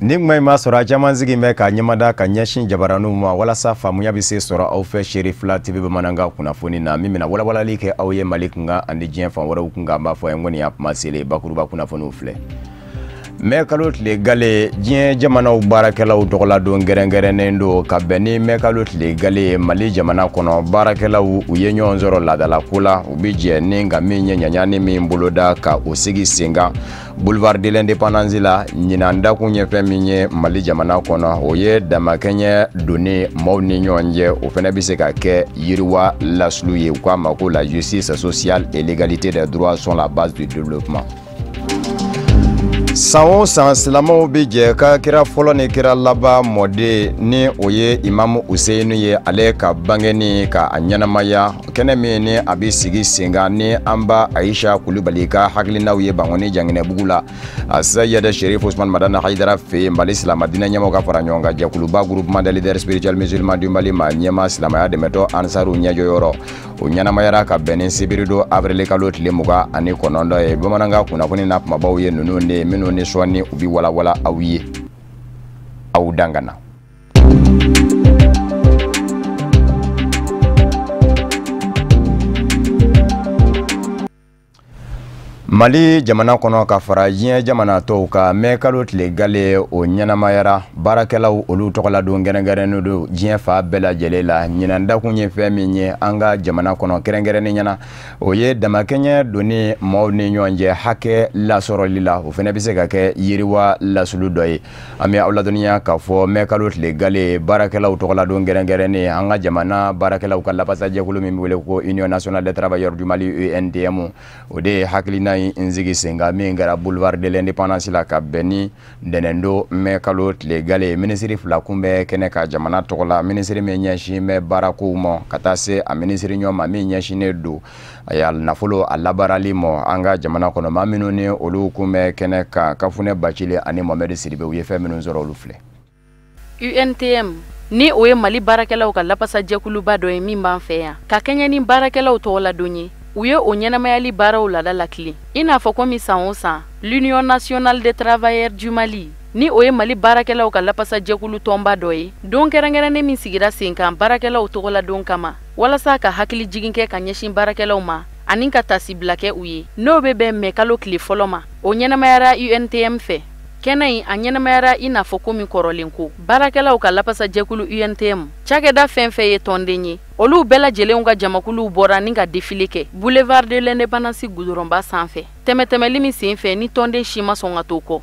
Ni kuma in b'a sɔrɔ a caman sigi bɛ ka ɲɛmada ka ɲɛsin jabaraninw ma walasa faamuya bɛ se sɔrɔ aw fɛ Seri Fila TV bamanankan kunnafoni na, min bɛna walawalali kɛ aw ye Mali kunkan ani diɲɛ fan wɛrɛw kunkan. An b'a fɔ ye ko nin y'a kuma selen. Bakuruba kunnafoniw filɛ. Mɛ kalo tile gale, diɲɛ jamanaw baarakɛlaw tɔgɔladon kɛrɛnkɛrɛnnen don ka bɛn ni mɛ kalo tile gale. Mali jamana kɔnɔ, baarakɛlaw u ye ɲɔgɔn sɔrɔ laadalako la. U bɛ jɛ ni ka min ye ɲaɲani min boloda ka o sigi sen kan Boulevard de l'Indépendance la. Ɲinan dakun ye fɛn min ye Mali jamana kɔnɔ, o ye damakɛɲɛ donni maaw ni ɲɔgɔn cɛ, o fana bɛ se ka kɛ yiriwa lasulu ye. U k'a ma ko la justice sociale et l'égalité des droits sont la base du développement. San o san, silamɛw bɛ jɛ ka kira fɔlɔ ni kira laban mɔden, ni o ye Imamu Useyinu ye, ale ka bangeni ka a ɲɛnamaya. Kɛnɛ min ni a bɛ sigi sen kan ni an ba Ayisa Kulubali ka hakilinaw ye Bankoni Janginɛbugu la, a Seyid Sherif Usman Madani Hayidara fɛ yen. Mali silamɛdinɛ ɲɛmɔgɔ ka fara ɲɔgɔn kan jɛkuluba Groupement des leaders spirituels musulmans du Mali ma ɲɛma silamɛya dɛmɛtɔ Ansaru ɲɛjɔyɔrɔ, o ɲɛnamayara ka bɛn ni sibiridon avril kalo tile 29 ye. Bamanankan kunnafoni na kumabaw ye ninnu de ye, minnu ni sɔɔni u bɛ walawala aw ye. Aw dangana. Mali jamana kɔnɔ ka fara diɲɛ jamana tɔw kan, mɛ kalo tile gale o ɲɛnamayara. Baarakɛlaw olu tɔgɔladon kɛrɛnkɛrɛnnen don diɲɛ fa bɛɛ lajɛlen la. Ɲinan dakun ye fɛn min ye an ka jamana kɔnɔ kɛrɛnkɛrɛnnen ɲɛna, o ye damakɛɲɛ donni maaw ni ɲɔgɔn cɛ hakɛ lasɔrɔli la, o fana bɛ se ka kɛ yiriwa lasulu dɔ ye. An bɛ aw ladɔnniya k'a fɔ mɛ kalo tile gale baarakɛlaw tɔgɔladon kɛrɛnkɛrɛnnen, an ka jamana baarakɛlaw ka lafasajɛkulu min bɛ wele ko Union nationale des travailleurs du Mali, UNTM, o de ye hakilina in sigi sen kan, min kɛra Boulevard de l'Indépendance la ka bɛn ni ntɛnɛndon mɛ kalo tile gale. Minisiri fila kun bɛ kɛnɛ ka jamana tɔgɔ la: minisiri min ɲɛsin bɛ baarakow ma, ka taa se a minisiri ɲɔ ma min ɲɛsinnen don a nafolo a labaarali ma an ka jamana kɔnɔ. Maa minnu ni olu kun bɛ kɛnɛ kan, Kafunɛ Bacili ani Mohamed Sidibe, u ye fɛn minnu sɔrɔ, olu filɛ. UNTM, ni o ye Mali baarakɛlaw ka lafasajɛkuluba dɔ ye min b'an fɛ yan, ka kɛɲɛ ni baarakɛlaw tɔgɔladon ye, u ye o ɲɛnamayali baaraw laada latilen i n'a fɔ komi san o san, l'Union nationale des travailleurs du Mali, ni o ye Mali baarakɛlaw ka lafasajɛkulu tɔnba dɔ ye, don kɛrɛnkɛrɛnnen min sigira sen kan baarakɛlaw tɔgɔladon kama walasa ka hakili jigin kɛ ka ɲɛsin baarakɛlaw ma ani ka tasibila kɛ u ye, n'o bɛ bɛn mɛ kalo tile fɔlɔ ma, o ɲɛnamayara UNTM fɛ. Kɛnɛ in a ɲɛnamayara i n'a fɔ komi kɔrɔlen ko baarakɛlaw ka lafasajɛkulu UNTM cakɛda fɛn fɛn ye tɔnden ye, olu bɛɛ lajɛlenw ka jamakuluw bɔra ni ka défilé kɛ Boulevard de l'Indépendance gudɔrɔnba sanfɛ. Tɛmɛtɛmɛli min sen fɛ ni tɔnden si ma sɔn ka to kɔ.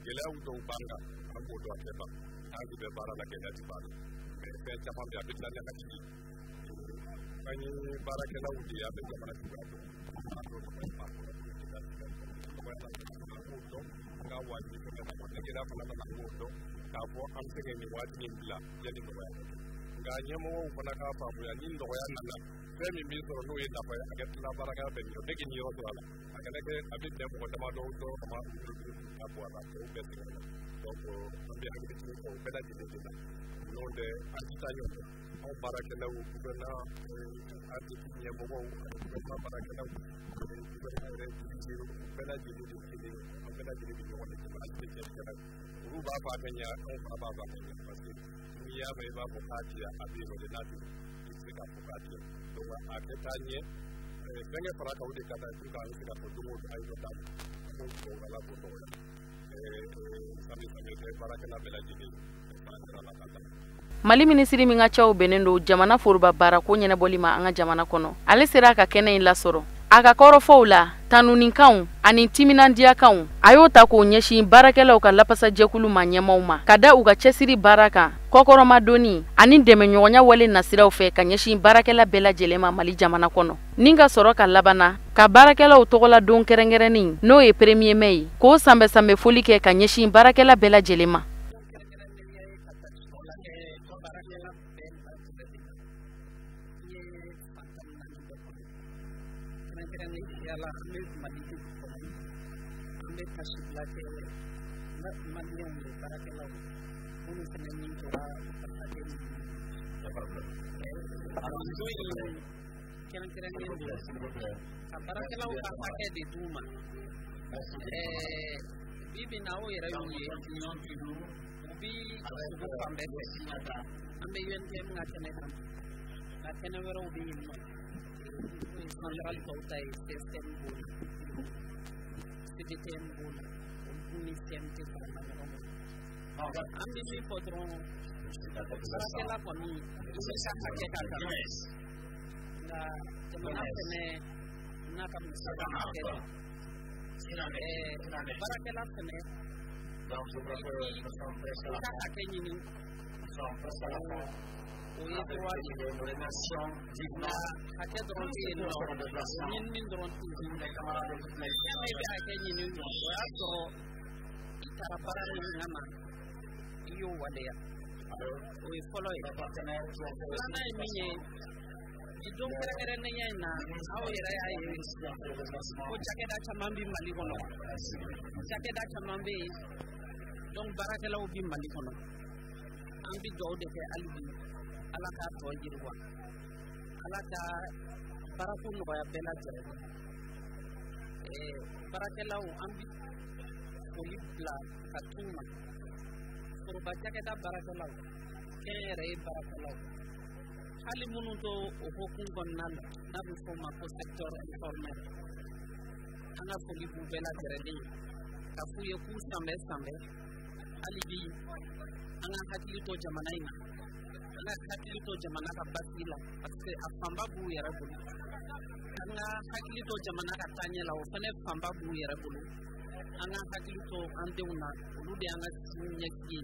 Gɛlɛyaw dɔw b'an kan, an b'o dɔn, a tɛ ban. An bɛ baara la, gɛlɛya ti ban, mais fɛn caman bɛ yen, a bɛ dilan ni hakili ye. An ye baarakɛlaw de ye, an bɛ jamana cogoya dɔn, an b'o nɔgɔya b'a kɔnɔ, nɔgɔya la, an b'o dɔn. Nka wajibi fɛnɛ na, ni gɛlɛya fana nana, an b'o dɔn k'a fɔ an bɛ se ka nin waati in bila yanni nɔgɔya ka kɛ. Nka ɲɛmɔgɔw fana k'a faamuya, ni nɔgɔya nana, fɛn min b'i sɔrɔ n'o ye nafa ye, a ka tila baarakɛla bɛɛ ni bɛɛ k'i niyɔrɔ sɔrɔ a la. A kana kɛ a bɛ bɛn mɔgɔ damadɔ dɔrɔn kama, ka bɔ a la, tɔw bɛɛ sɛgɛn la. Donc an bɛ hakili to o bɛɛ lajɛlen de la. N'o tɛ, an ti taa ɲɔgɔn fɛ. Anw baarakɛlaw, gouvernement ATT ɲɛmɔgɔw ani gouvernement baarakɛlaw ani gouvernement yɛrɛ dirigé, u bɛɛ lajɛlen de kelen. An bɛɛ lajɛlen bɛ ɲɔgɔn de dɛmɛ. Hali cɛlikɛla, olu b'a fɔ a ka ɲɛ, anw fana b'a fɔ a ka ɲɛ, parce que n'i y'a mɛn i b'a fɔ k'a di yan, a bɛ yen nɔ de. N'a tɛ, i tɛ se k'a fɔ k'a di yan. Donc a kɛ taa ɲɛ, fɛnkɛ fara kan, o de ka d'an ye pour que an bɛ se k'a fɔ don o don a ye dɔ d'an ma. An b'o dugawu, Ala k'o nɔgɔya. Sami sami tɛ baarakɛla bɛɛ lajɛlen san kɛra la ka taa. Mali minisiri min ka caw bɛnnen don jamana foroba baarako ɲɛnabɔli ma an ka jamana kɔnɔ, ale sera ka kɛnɛ in lasɔrɔ. A ka kɔrɔfɔw la, tanunikanw ani timinandiyakanw, a y'o ta k'o ɲɛsin baarakɛlaw ka lafasajɛkulu ma ɲɛmaw ma, ka da u ka cɛsiri baara kan, kɔkɔrɔmadonni ani dɛmɛɲɔgɔnya wale nasiraw fɛ ka ɲɛsin baarakɛla bɛɛ lajɛlen ma Mali jamana kɔnɔ. Ni ka sɔrɔ ka labanna ka baarakɛlaw tɔgɔla don kɛrɛnkɛrɛnnen, n'o ye premier mai ye, k'o sanbɛ sanbɛ foli kɛ ka ɲɛsin baarakɛla bɛɛ lajɛlen ma. Kɛrɛnkɛrɛnnenya la, an bɛ Mali de kɔnɔ, an bɛ tasibila kɛ maliyɛnw ye, baarakɛlaw minnu fana ni tora u ka hakɛ ɲini. Don in kɛrɛnkɛrɛnnen don ka baarakɛlaw ka hakɛ de d'u ma. Bi bi na aw yɛrɛ y'u ye, u bi sogo fan bɛɛ fɛ. An bɛ UNTM ka kɛnɛ kan, nka kɛnɛ wɛrɛw bɛ yen nɔ, n'o ye centrale tɔw ta ye, CSTM b'o la, CDTM b'o la, olu ni CMT farala ɲɔgɔn kan. An bɛ min fɔ dɔrɔn, baarakɛla kɔni, i bɛ ka hakɛ ka kan, nka jamana fɛnɛ n'a ka musaka hakɛ don. Baarakɛla fɛnɛ, i ka hakɛ ɲini, o ye droit de ye, nka hakɛ dɔrɔn tɛ yen nɔ, o ɲinini dɔrɔn tɛ yen. Fɛn min bɛ hakɛ ɲini, o y'a sɔrɔ i taara baara min kama, i y'o waleya. O ye fɔlɔ ye. Filanan ye min ye, bi don kɛrɛnkɛrɛnnenya in na, aw yɛrɛ y'a ye ko cakɛda caman bɛ Mali kɔnɔ, cakɛda caman bɛ yen, donc baarakɛlaw bɛ Mali kɔnɔ. An bɛ dugawu de kɛ hali bi, Ala k'a tɔ yiriwa, Ala ka baarako nɔgɔya bɛɛ lajɛlen. Baarakɛlaw, an bɛ foli bila ka t'u ma, foroba cakɛda baarakɛlaw, kɛnyɛrɛye baarakɛlaw, hali minnu t'o o hokumu kɔnɔna la, n'a bɛ f'o ma ko secteur informel. An ka foli b'u bɛɛ lajɛlen ye, ka f'u ye k'u sanbɛ sanbɛ. Hali bi, an ka hakili to jamana in na, an ka hakili to jamana ka basigi la, parce que a fanba b'u yɛrɛ bolo. An ka hakili to jamana ka taaɲɛ la, o fana fanba b'u yɛrɛ bolo. An ka hakili to an denw na, olu de y'an ka sini ɲɛsigi ye.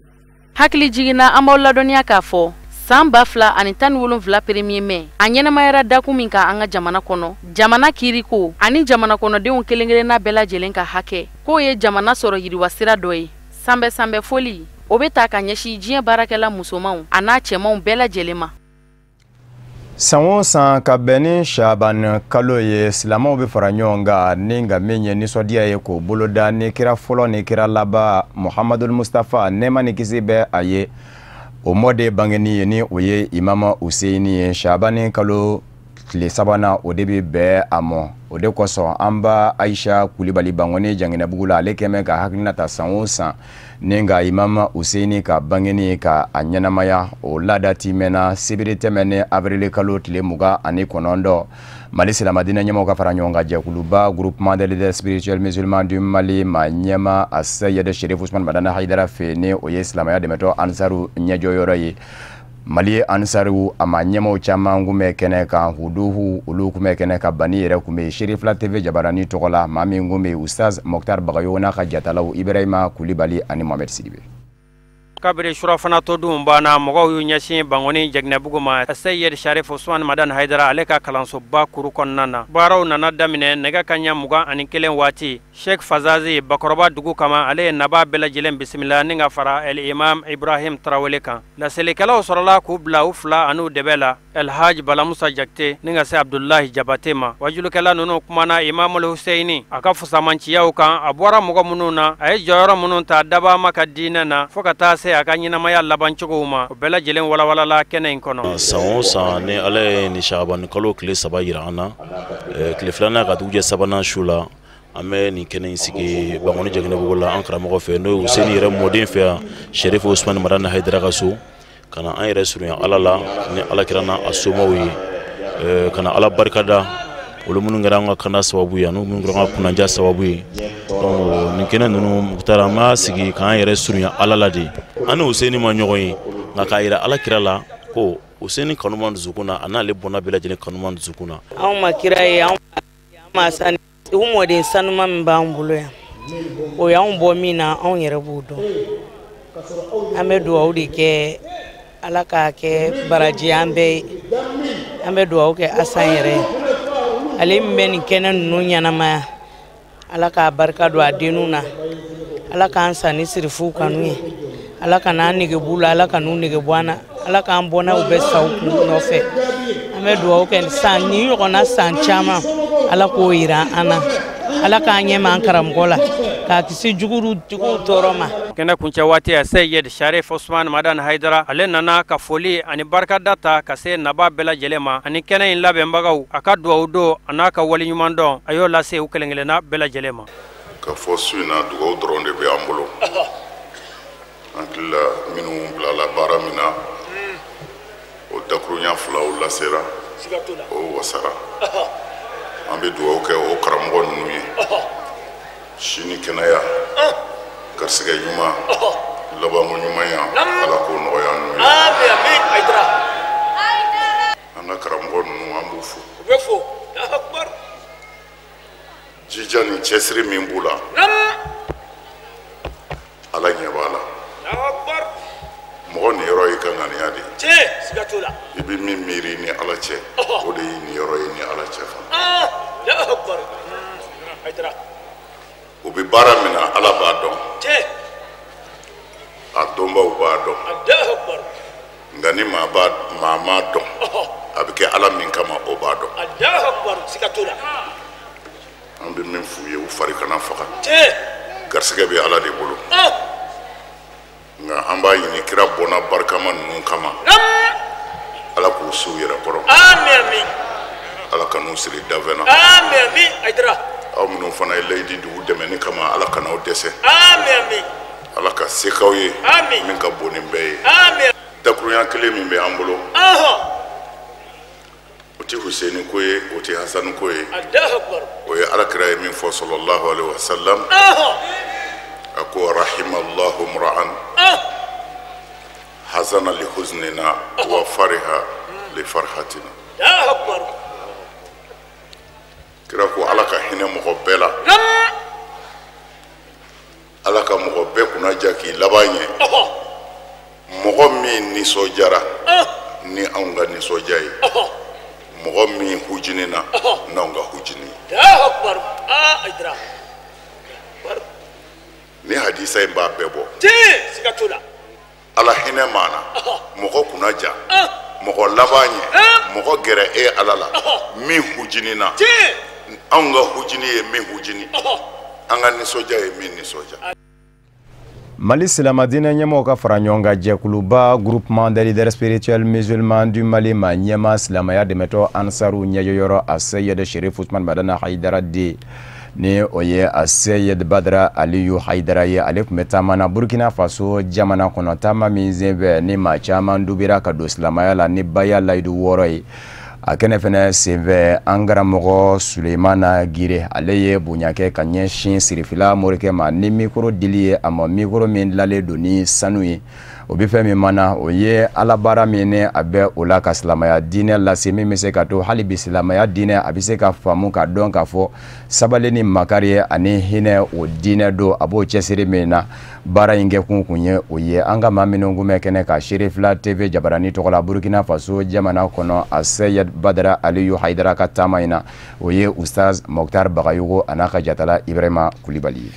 Hakili jiginna, an b'aw ladɔnniya k'a fɔ san 2017 premier mai, a ɲɛnamayara dakun min kan an ka jamana kɔnɔ, jamana kiiriko ani jamana kɔnɔdenw kelen kelenna bɛɛ lajɛlen ka hakɛ, k'o ye jamana sɔrɔ yiriwa sira dɔ ye. Sanbɛ sanbɛ foli, o bɛ ta ka ɲɛsin diɲɛ baarakɛla musomanw a n'a cɛmanw bɛɛ lajɛlen ma. San o san, ka bɛn ni Shaban kalo ye, silamɛw bɛ fara ɲɔgɔn kan ni nka min ye nisɔndiya ye k'o boloda ni kira fɔlɔ ni kira laban Muhamadul Mustafa, nɛɛma ni kisi bɛ a ye, o mɔden bangeni ye, ni o ye Imama Useyini ye. Shaban kalo tile sabanan, o de bɛ bɛn a mɔ. O de kosɔn an ba Ayisa Kulibali Bangoni Janginɛbugu la, ale kɛmɛ ka hakilina ta san o san ni ka Imama Useyini ka bangeni ka a ɲɛnamaya. O laada timɛna sibiri tɛmɛnen, avril kalo tile 29, Mali silamɛdinɛ ɲɛmɔgɔw ka fara ɲɔgɔn kan jɛkuluba Groupement des leaders spirituels musulmans du Mali ma ɲɛma a Seyid Sherif Usman Madani Hayidara fɛ, ni o ye silamɛya dɛmɛtɔ Ansaru ɲɛjɔyɔrɔ ye. Mali Ansaru a ma ɲɛmaw caman kun bɛ kɛnɛ kan, huduhu olu kun bɛ kɛnɛ kan, bani yɛrɛ kun bɛ yen. Serifila TV jabarani tɔgɔ la, maa min kun bɛ yen, Ustaz Mɔkitar Bagayogo n'a ka jatalaw Ibrahima Kulibali ani Mohamed Sidibe. Kabiri surafana to dun banna, mɔgɔw y'u ɲɛsin Bangoni Jɛginɛbugu ma, Seyid Sharif Usman Madan Haidara ale ka kalansoba kuru kɔnɔna na. Baaraw nana daminɛ nɛgɛ ka ɲɛ 21 waati. Sheikh Fazazi Bakɔrɔba dugu kama, ale ye naba bɛɛ lajɛlen bisimila ni ka fara El Imam Ibrahim Tarawele kan. Laselikɛlaw sɔrɔla k'u bila u fila an'u dɛbɛ la, El Haj Balamusa Jakite ni ka se Abdulahi Jabate ma. Wajulukɛla ninnu kumana Imamul Huseyini a ka fusamanciyaw kan, a bɔra mɔgɔ minnu na, a ye jɔyɔrɔ minnu ta dabama ka diinɛ na, fɔɔ ka taa se a ka ɲɛnamaya labancogow ma. O bɛɛ lajɛlen walawalala kɛnɛ in kɔnɔ. San o san, ni Ala ye nin Shabani kalo tile 3 yira an na, tile filanan ka dugu jɛ sabanan su la, an bɛ nin kɛnɛ in sigi Bangoni Jɛginɛbugu la, an karamɔgɔ fɛ, n'o ye Useni yɛrɛ mɔden fɛ yan, Sherif Usman Madani Hayidara ka so, ka na an yɛrɛ surunya Ala la ni Ala kira n'a a somaw ye, ka na Ala barikada olu minnu kɛra an ka kanda sababu ye ani minnu kɛra an ka kunnadiya sababu ye. Donc nin kɛnɛ ninnu, Mukutari, an b'a sigi k'an yɛrɛ surunya Ala la de. An ni Useni ma ɲɔgɔn ye, nka k'a yira Ala kira la ko Useni kanu b'an dusukun na, a n'ale bɔnna bɛɛ lajɛlen kanu b'an dusukun na. Anw ma kira ye, anw ma sani u mɔden sanuma min b'an bolo yan, o y'anw bɔ min na, anw yɛrɛ b'o dɔn. An bɛ dugawu de kɛ, Ala k'a kɛ baraji an bɛɛ ye. An bɛ dugawu kɛ Asan yɛrɛ ye, ale min bɛ nin kɛnɛ ninnu ɲɛnamaya, Ala k'a barika don a denninw na, Ala k'an san ni sirifuw kanu ye, Ala ka n'an nege b'u la, Ala ka n'u nege bɔ an na, Ala k'an bɔnnaw bɛɛ sa u kun nɔfɛ. An bɛ dugawu kɛ san nin ɲɔgɔnna san caman, Ala k'o yira an na, Ala k'an ɲɛ m'an karamɔgɔ la, k'a kisi juguw tɔɔrɔ ma. Kɛnɛ kuncɛ waati, a Seyid Sharif Usman Madan Haidara ale nana ka foli ani barikada ta ka se naba bɛɛ lajɛlen ma ani kɛnɛ in labɛnbagaw. A ka dugawu don a n'a ka waleɲuman dɔn, a y'o lase u kelen kelenna bɛɛ lajɛlen ma. K'a fɔ su in na dugawu dɔrɔn de bɛ an bolo. An hakili la minnu bilala baara min na, o dakurunya filaw lasera, o wasara. An bɛ dugawu kɛ o karamɔgɔ ninnu ye. Si ni kɛnɛya, garisɛgɛ ɲuman, labanko ɲumanya, Ala k'o nɔgɔya an ye. An ka karamɔgɔ ninnu, an b'u fo. Jija ni cɛsiri min b'u la, Ala ɲɛ b'a la. Mɔgɔ niyɔrɔ y'i ka ŋaniya de ye. I bɛ min miiri ni Ala cɛ, o de y'i niyɔrɔ ye ni Ala cɛ fana. U bɛ baara min na, Ala b'a dɔn, a dɔnbaw b'a dɔn, nka ni maa m'a dɔn, a bɛ kɛ Ala min kama, o b'a dɔn. An bɛ min f'u ye, u fari kana faga. Garisɛgɛ bɛ Ala de bolo, nka an b'a ɲini kira bɔnna barikama ninnu kama, Ala k'u se u yɛrɛ kɔrɔ. Ala ka n'u siri dafɛn na. Aw minnu fana ye layidi dugu dɛmɛni kama, Ala kana aw dɛsɛ. Ala ka se k'aw ye min ka bon ni bɛɛ ye. Dakurunya kelen min bɛ an bolo, o tɛ Huseni ko ye, o tɛ Hasani ko ye, o ye Ala kira ye min fɔ sallallahu alaihi wa sallam. A ko rahimallahu mra'an hazana li huznina wa fariha li farhatina. Kira ko Ala ka hinɛ mɔgɔ bɛɛ la, Ala ka mɔgɔ bɛɛ kunna ja k'i laban ɲɛ. Mɔgɔ min nisɔndiyara ni anw ka nisɔndiya ye, mɔgɔ min hujinina n'anw ka hujini ye. Ni hadisa in b'a bɛɛ bɔ. Ala hinɛ maa na, mɔgɔ kunna ja, mɔgɔ laban ɲɛ, mɔgɔ gɛrɛ e Ala la, min hujinina, anw ka hujini ye min hujini, an ka nisɔndiya ye min nisɔndiya. Mali silamɛdiinɛ ɲɛmɔgɔw ka fara ɲɔgɔn kan jɛkuluba groupement des leaders spirituels musulmans du Mali ma ɲɛma silamɛya dɛmɛtɔ Ansaru ɲɛjɔyɔrɔ a Seyid Sherif Usman Madani Hayidara den, ni o ye a Seyid Badara Aliyu Hayidara ye, ale tun bɛ taama na Burkina Faso jamana kɔnɔ, taama min senfɛ ni maa caman dubira ka don silamɛya la ni baya layidu 6 ye. A kɛnɛ fɛnɛ senfɛ, an karamɔgɔ Sulemana Gire, ale ye bonya kɛ ka ɲɛsin Sirifila morikɛ ma ni mikoro dili ye a ma, mikoro min dilanlen don ni sanu ye. O bɛ fɛn min mana, o ye Ala baara min ni a bɛ o la ka silamɛya diinɛ lase, min bɛ se ka to hali bi silamɛya diinɛ a bɛ se ka faamu ka dɔn k'a fɔ sabali ni makari ye ani hinɛ o diinɛ don. A b'o cɛsiri min na, baara in kɛkun kun ye o ye. An ka maa minnu kun bɛ kɛnɛ ka Serifila TV jabarani tɔgɔ la Burkina Faso jamana kɔnɔ, a Seyid Badara Aliyu Hayidara ka taama in na, o ye Ustaz Mokhtar Bagayogo a n'a ka jatala Ibrahima Kulibali ye.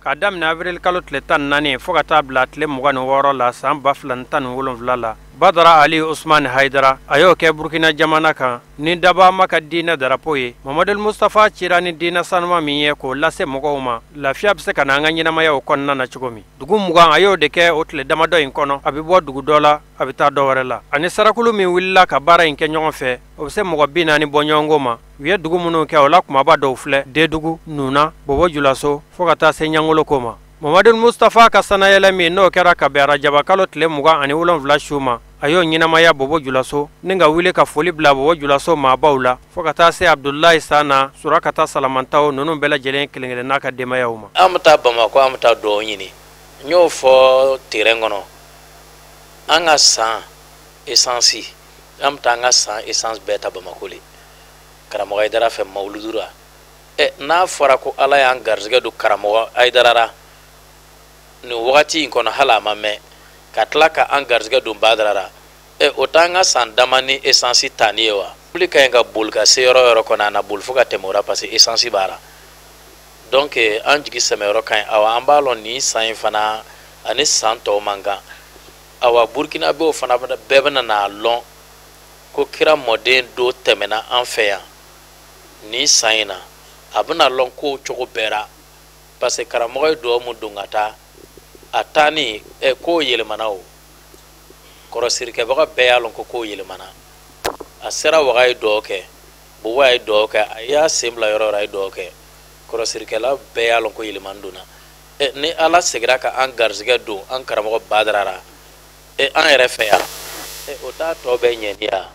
K'a daminɛ avril kalo tile 14 fo ka taa bila tile 26 la san 2017 la, Badara Ali Usman Hayidara a y'o kɛ Burkina jamana kan ni dabama ka diinɛ darapo ye. Mamadu Mustafa cira ni diinɛ sanuma min ye k'o lase mɔgɔw ma, lafiya bɛ se ka na an ka ɲɛnamayaw kɔnɔna na cogo min. Dugu 20 a y'o de kɛ o tile damadɔ in kɔnɔ. A bɛ bɔ dugu dɔ la, a bɛ taa dɔ wɛrɛ la. Ani sarakulu min wulila ka baara in kɛ ɲɔgɔn fɛ, o bɛ se mɔgɔ 40 bɔɲɔgɔnko ma. U ye dugu minnu kɛ, o la kumaba dɔw filɛ: Dedugu, Nuna, Bobo Julaso, fo ka taa se Ɲangoloko ma. Mamadu Mustafa ka sanayɛlɛ min n'o kɛra ka bɛn arajaba kalo tile 27 su ma, a y'o ɲɛnamaya Bobo Julaso ni ka wuli ka foli bila Bobo Julaso maabaw la, fo ka taa se Abudulayi Sana, Surakata Salamantaw, ninnu bɛɛ lajɛlen kelen kelen n'a ka denbayaw ma. An bɛ taa Bamakɔ, an bɛ taa dugawu ɲini. N y'o fɔ terrain kɔnɔ, an ka san essence, an bɛ taa an ka san essence bɛɛ ta Bamakɔ le. Karamɔgɔ Hayidara fɛ mawuludu la. N'a fɔra ko Ala y'an garisɛgɛ don karamɔgɔ Hayidara la nin wagati in kɔnɔ, hali a ma mɛn, ka tila ka an garisɛgɛ don Badara la, o t'an ka san dama ni essence tani ye wa? Mobili ka ɲi ka boli ka se yɔrɔ o yɔrɔ kɔnɔ, a na boli fo ka tɛmɛ o la parce que essence b'a la. Donc an jigi sɛmɛyɔrɔ ka ɲi. Awa, an b'a lɔn nin san in fana ani san tɔw man kan. Awa, Burkinabéw fana bɛɛ bɛna n'a lɔn ko kira mɔden dɔ tɛmɛna an fɛ yan nin san in na. A bɛna lɔn ko cogo bɛɛ la parce que karamɔgɔ ye dugawu mun don ka taa, a taa ni kow yɛlɛmana o. Kɔrɔsirikɛbaga bɛɛ y'a lɔn ko kow yɛlɛmana. A sera Waga ye dugawu kɛ, Bobo ye dugawu kɛ, a y'a sen bila yɔrɔ o yɔrɔ a ye dugawu kɛ. Kɔrɔsirikɛla bɛɛ y'a lɔn ko yɛlɛmani donna. Ni Ala seginna ka an garisɛgɛ don an karamɔgɔ Badara la, an yɛrɛ fɛ yan, o t'a tɔ bɛɛ ɲɛni ya.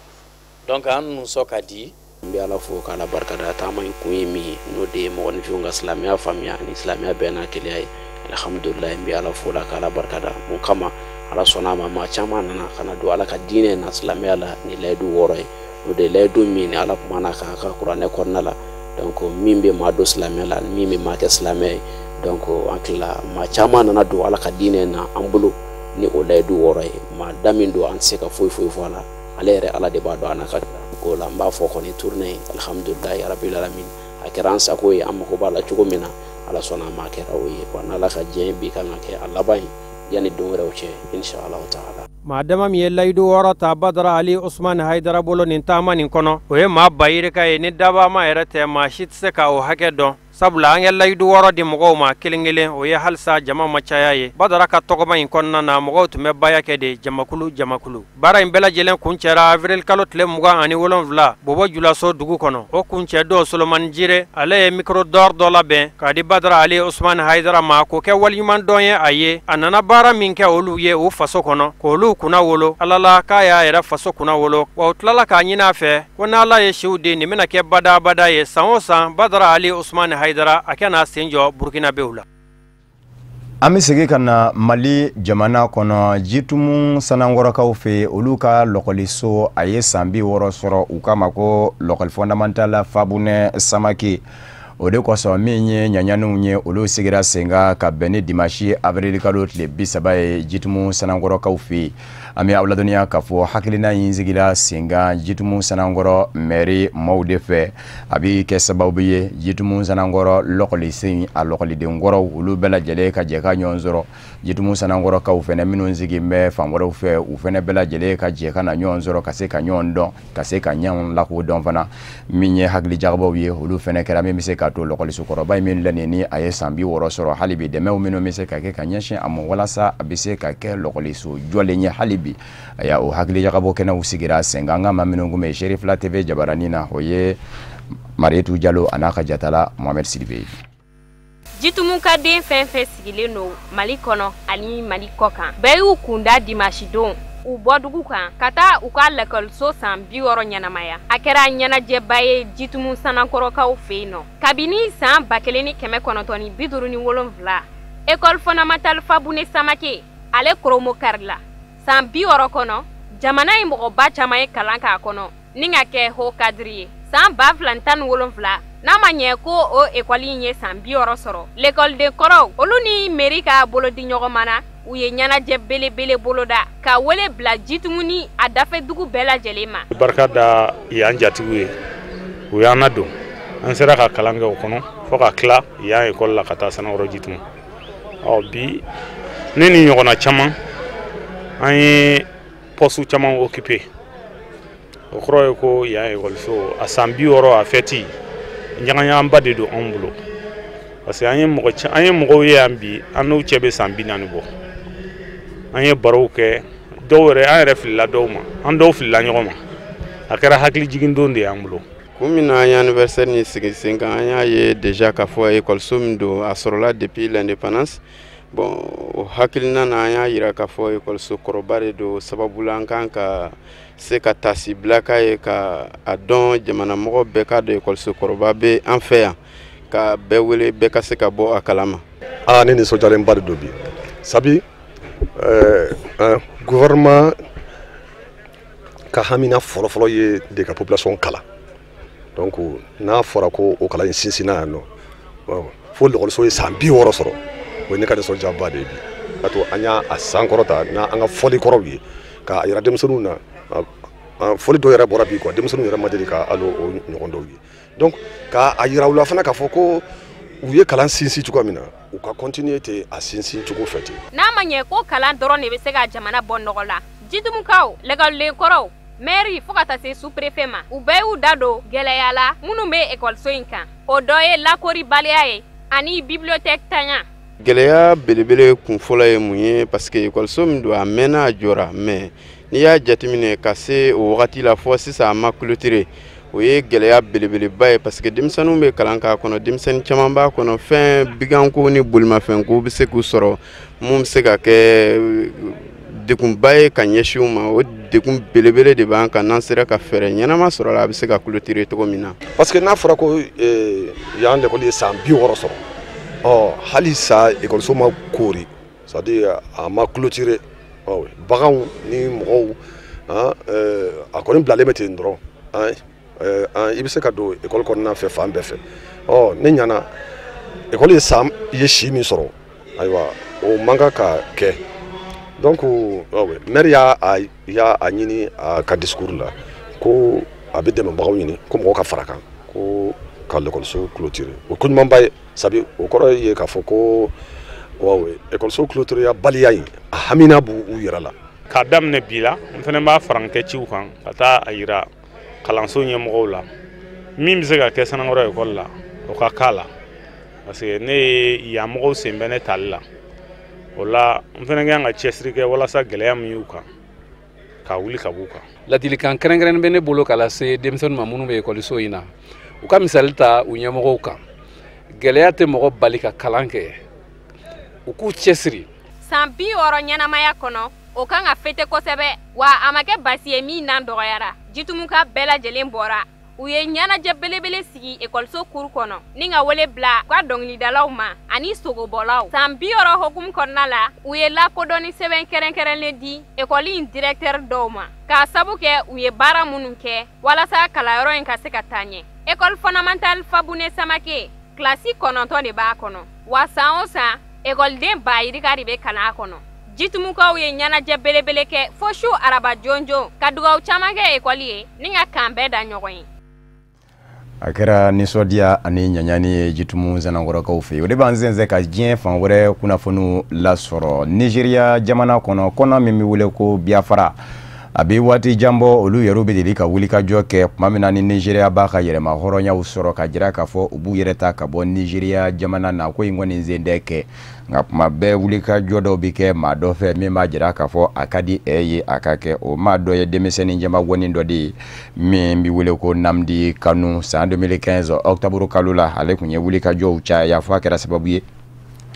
Donc an nisɔn ka di. N bɛ Ala fo k'Ala barikada. Taama in kun ye min ye, n'o de ye mɔgɔninfinw ka silamɛya faamuya ni silamɛya bɛɛ n'a kelenya ye. Alhamdulilayi, n bɛ Ala fo la k'Ala barikada. Mun kama Ala sɔnna a ma, maa caman nana ka na don Ala ka diinɛ na silamɛya la ni layidu 6 ye. O de ye layidu min ni Ala kumana k'a ka kuranɛ kɔnɔna la. Donc min bɛ maa don silamɛya la, min bɛ maa kɛ silamɛ ye. Donc an tilala, maa caman nana don Ala ka diinɛ na an bolo ni o layidu 6 ye. Maa da min don, an tɛ se ka foyi foyi fɔ a la. Ale yɛrɛ Ala de b'a dɔn a n'a ka ko la. N b'a fɔ kɔni, tournée alhamdulilayi rabil alamin, a kɛra an sago ye, an mago b'a la cogo min na, Ala sɔnna a ma, a kɛra o ye. Wa n'Ala ka diɲɛ bi kan ka kɛ a laban ye yanni don wɛrɛw cɛ, inshallah taala. Maa dama min ye layidu 6 ta Badara Ali Usumani Hayidara bolo nin taama nin kɔnɔ, o ye maa ba yirika ye. Ni dabama yɛrɛ tɛ, maa si tɛ se ka o hakɛ dɔn, sabula an ye layidu 6 di mɔgɔw ma kelen kelen, o ye halisa jama ma caya ye. Badara ka tɔgɔma in kɔnɔna na, mɔgɔw tun bɛ baya kɛ de jamakulu jamakulu. Baara in bɛɛ lajɛlen kuncɛra avril kalo tile 27 Bobo Julaso dugu kɔnɔ. O kuncɛ don, Solomani Jire ale ye micro d'or dɔ labɛn k'a di Badara Ali Usumani Hayidara ma, k'o kɛ waleɲuman dɔn ye a ye, a nana baara min kɛ olu ye u faso kɔnɔ, k'olu kunna wolo Ala la k'a y'a yɛrɛ faso kunna wolo. Wa u tilala k'a ɲini a fɛ ko n'Ala ye siw di, nin bɛna kɛ badabada ye, san o san Badara Ali Usumani Hayidara a kɛ n'a sen jɔ Burukinabew la. An bɛ segin ka na Mali jamana kɔnɔ, Jitumu Sanankɔrɔkaw fɛ, olu ka lɔkɔliso a ye san 60 sɔrɔ. U k'a ma ko l'école fondamentale Fabunɛ Samake. O de kosɔn, min ye ɲaɲaniw ye, olu sigira sen kan ka bɛn ni dimanche avril kalo tile 30 ye Jitumu Sanankɔrɔkaw fɛ yen. An bɛ aw ladɔnniya k'a fɔ hakilina in sigira sen kan Jitumu Sanankɔrɔ mairie maaw de fɛ. A bɛ kɛ sababu ye Jitumu Sanankɔrɔ lɔkɔlisen a lɔkɔliden kɔrɔw, olu bɛɛ lajɛlen ka jɛ ka ɲɔgɔn sɔrɔ. Jitumu Sanankɔrɔkaw fɛnɛ minnu sigi bɛ fan wɛrɛw fɛ, u fɛnɛ bɛɛ lajɛlen ka jɛ ka na ɲɔgɔn sɔrɔ, ka se ka ɲɔgɔn dɔn, ka se ka ɲɔgɔn lakodɔn fana. Min ye hakili jagabɔw ye, olu fɛnɛ kɛra min bɛ se k'a to lɔkɔlisokɔrɔba in min filɛ nin ni a ye san 60 sɔrɔ, hali bi dɛmɛw minnu bɛ se ka kɛ ka ɲɛsin a ma walasa a bɛ se ka kɛ lɔkɔliso jɔlen ye hali bi. Aya, o hakili jagabɔ kɛnɛw sigira sen kan. An ka maa minnu kun bɛ Serifila TV jabaranin na, o ye Marietu Jalo a n'a ka jatala Mohamed Sidibe ye. Jitumu ka den fɛn fɛn sigilen don Mali kɔnɔ ani Mali kɔ kan, bɛɛ y'u kunda dimanche don u bɔ dugu kan ka taa u ka lakɔliso san 60 ɲɛnamaya. A kɛra ɲɛnajɛba ye Jitumu Sanankɔrɔkaw fɛ yen nɔ. Kabini san 1957, école fondamentale Fabune Samake ale koromo karila. San 60 kɔnɔ, jamana in mɔgɔba caman ye kalan k'a kɔnɔ ni ka kɛ haut cadre ye. San 2017, n'a ma ɲɛ ko o ekɔli in ye san 60 sɔrɔ, lekɔliden kɔrɔw olu ni mairie ka bolodi ɲɔgɔn na, u ye ɲɛnajɛ belebele boloda ka wele bila Jitumu ni a dafɛdugu bɛɛ lajɛlen ma. Barika da yan jatigiw ye, u y'an ladon, an sera ka kalan kɛ o kɔnɔ fo ka tila yan ekɔli la ka taa Sanankɔrɔ Jitumu. Ɔ bi ne ni ɲɔgɔnna caman, an ye poste caman occupé. O kɔrɔ ye ko yan ekɔliso a san 60 a fɛti ɲagaɲagaba de don anw bolo, parce que an ye mɔgɔw ye yan bi, an n'u cɛ bɛ san 40 bɔ. An ye barow kɛ, dɔw yɛrɛ an yɛrɛ filila dɔw ma, an dɔw filila ɲɔgɔn ma. A kɛra hakili jigin don de y'an bolo. Kun min na an ye anniversaire nin sigi sen kan, an y'a ye déjà k'a fɔ ekɔliso min don, a sɔrɔla depuis l'indépendance. Bon, o hakilina na, an y'a yira k'a fɔ ekɔliso kɔrɔba de don, sababu la an kan ka se ka tasi bila k'a ye, ka a dɔn jamanamɔgɔ bɛɛ k'a dɔn ekɔliso kɔrɔba bɛ an fɛ yan, ka bɛɛ wele, bɛɛ ka se ka bɔ a kalama. Aa, ne nisɔndiyalenba de don bi, sabi gouvernement ka hamina fɔlɔfɔlɔ ye de ka population kalan. Donc n'a fɔra ko o kalan in sinsinna yan nɔ fo lɔkɔliso ye san 60 sɔrɔ, o ye ne ka nisɔndiyaba de ye bi. Ka to an y'a sankɔrɔta n'an ka fɔli kɔrɔw ye k'a yira denmisɛnninw na. Fɔli dɔw yɛrɛ bɔra bi quoi, denmisɛnninw yɛrɛ ma deli ka hali o ɲɔgɔn dɔw ye. Donc k'a yira u la fana k'a fɔ ko u ye kalan sinsin cogoya min na, u ka continuer ten a sinsin cogo fɛ ten. N'a ma ɲɛ ko kalan dɔrɔn de bɛ se ka jamana bɔ nɔgɔ la, Jitumukaw, lɛkɔliden kɔrɔw, maire fo ka taa se sous-préfet ma, u bɛɛ y'u da don gɛlɛya la minnu bɛ ekɔliso in kan. O dɔ ye lakoribaliya ye ani bibliothèque tanya. Gɛlɛya belebele kun fɔlɔ ye mun ye? Parce que ekɔliso min don, a mɛnna, a jɔra, mais n'i y'a jateminɛ ka se o wagati la fɔ sisan, a ma clôturer. O ye gɛlɛya belebeleba ye, parce que denmisɛnninw bɛ kalan k'a kɔnɔ, denmisɛnnin caman b'a kɔnɔ. Fɛn biganko ni bolimafɛnko bɛ se k'u sɔrɔ, mun bɛ se ka kɛ degunba ye ka ɲɛsin u ma. O degun belebele de b'an kan. N'an sera ka fɛɛrɛ ɲɛnama sɔrɔ la, a bɛ se ka clôturer cogo min na. Parce que n'a fɔra ko yan lekɔli ye san 60 sɔrɔ, ɔ hali sa ekɔliso ma koori, c'est à dire a ma clôturer. Ɔ baganw ni mɔgɔw, a kɔni bilalen bɛ ten dɔrɔn. I bɛ se ka don ekɔli kɔnɔna fɛ fan bɛɛ fɛ. Ɔ ne ɲɛna, ekɔli ye san ye si min sɔrɔ, ayiwa, o man kan ka kɛ. Donc maire y'a ɲini a ka discours la ko a bɛ dɛmɛbagaw ɲini, ko mɔgɔw ka fara kan ko ka lekɔliso clôturer. O ko ɲumanba ye, sabu o kɔrɔ ye k'a fɔ ko ekɔliso clôturer baliya in, a hamina b'u yɛrɛ la. K'a daminɛ bi la, n fana b'a fara n kɛ ciw kan ka taa a yira kalanso ɲɛmɔgɔw la, min bɛ se ka kɛ Sanankɔrɔ ekɔli la, o ka k'a la, parce que ne ye yan mɔgɔw sen bɛ ne tali la. O la n fana kan ka cɛsiri kɛ walasa gɛlɛya min y'u kan, ka wuli ka b'u kan. Ladilikan kɛrɛnkɛrɛnnen bɛ ne bolo ka lase denmisɛnninw ma minnu bɛ ekɔliso in na. U ka misali ta u ɲɛmɔgɔw kan. Gɛlɛya tɛ mɔgɔ bali ka kalan kɛ, u k'u cɛsiri. San 60 ɲɛnamaya kɔnɔ, o kan ka fete kosɛbɛ, wa a ma kɛ basi ye min nan dɔgɔyara. Jitumuka bɛɛ lajɛlen bɔra. U ye ɲɛnajɛ belebele sigi ekɔliso kuru kɔnɔ ni ka wele bila u ka dɔnkilidalaw ma ani sogobɔlaw. San 60 hokumu kɔnɔna la, u ye lakodɔnni sɛbɛn kɛrɛnkɛrɛnlen di ekɔli in directeur dɔw ma, k'a sabu kɛ u ye baara minnu kɛ walasa kalanyɔrɔ in ka se ka taa ɲɛ. École fondamentale Fabune Samake, kilasi 9 de b'a kɔnɔ, wa san o san ekɔliden 2000 de bɛ kalan a kɔnɔ. Jitumukaw ye ɲɛnajɛ belebele kɛ fo su araba jɔnjɔn, ka dugawu caman kɛ ekɔli ye ni ka kan bɛɛ da ɲɔgɔn ye. A kɛra nisɔndiya ani ɲaɲani ye Jitumu Sanankɔrɔkaw fɛ. O de b'an sɛnsɛn ka diɲɛ fan wɛrɛ kunnafoniw lasɔrɔ. Nizeriya jamana kɔnɔ, kɔnɔ min bɛ wele ko Biafra, a bɛ waati jan bɔ, olu yɛrɛ bɛ deli ka wulikajɔ kɛ tuma min na ni Nizeriya b'a ka yɛrɛma hɔrɔnyaw sɔrɔ, ka jira k'a fɔ u b'u yɛrɛ ta ka bɔ Nizeriya jamana na. Ko in kɔni sen tɛ kɛ, nka kuma bɛɛ wulikajɔ dɔw bɛ kɛ maa dɔ fɛ min b'a jira k'a fɔ a ka di e ye a ka kɛ. O maa dɔ ye denmisɛnnin jɛmagɔnin dɔ de ye min bɛ wele ko Nnamdi Kanu. San 2015 octobre kalo la, ale tun ye wulikajɔw caya fo a kɛra sababu ye